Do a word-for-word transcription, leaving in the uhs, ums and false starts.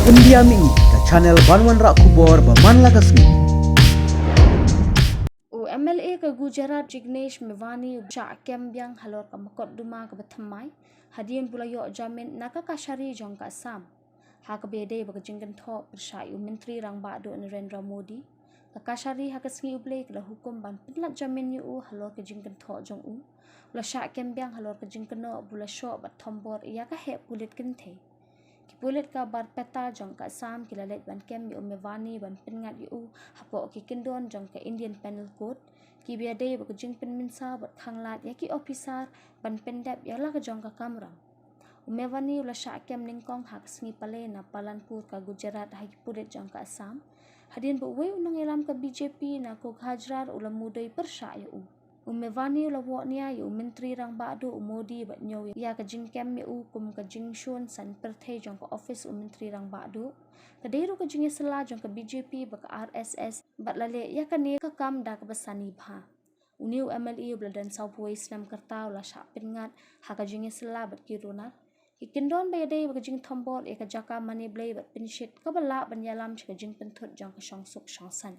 India Mih, ka channel ban wanrah khubor ba man la ka sngi. U M L A ka Gujarat Jignesh Mevani u shah kem biang halor ka mukotduma kaba thymmai hadien ba u la ïoh jamin na ka kashari jong ka Assam. Ha kaba ïadei bad ka jingkynthoh pyrshah ïa u Myntri Rangbah Duh Narendra Modi, ka kashari ha ka sngi U Blei ka la hukum ban pynlait jamin ïa u halor ka jingkynthoh jong u. U la shah kem biang halor ka jingkynnoh ba u la shoh bad thombor ïa ka heh pulit kynthei. Ki pulit ka Barpeta jong ka Assam ki la leit ban kem ïa u Mevani ban pynngat ïa u hapoh ki kyndon jong ka Indian Penal Code kiba ïadei bad ka jingpynmynsaw bad khanglad ïa ki ophisar ban pyndep ïa la ka jong ka kamram. U Mevani u la shah kem nyngkong ha ka sngi Palei na Palanpur ka Gujarat ha ki pulit jong ka Assam, hadien ba uwei u nongïalam ka B J P na Kokhajhar u la mudui pyrshah ïa u. U Mevani u la wad nia ïa u Myntri Rangbah Duh u Modi bad ñiew ïa ka jingkem ïa u kum ka jingshun saiñ pyrthei jong ka ophis u Myntri Rangbah Duh. Ka dei ruh ka jingïasylla jong ka B J P bad ka R S S bad la leh ïa kane ka kam da kaba sani bha. Une u M L A uba la don sawphew wei snem ka rta u la shah pynngat ha ka jingïasylla bad ki runar, ki kyndon ba ïadei bad ka jingthombor ïa ka jaka mane blei bad pynshit kaba lah ban ïalam sha ka jingpynthut jong ka shongsuk shongsaiñ.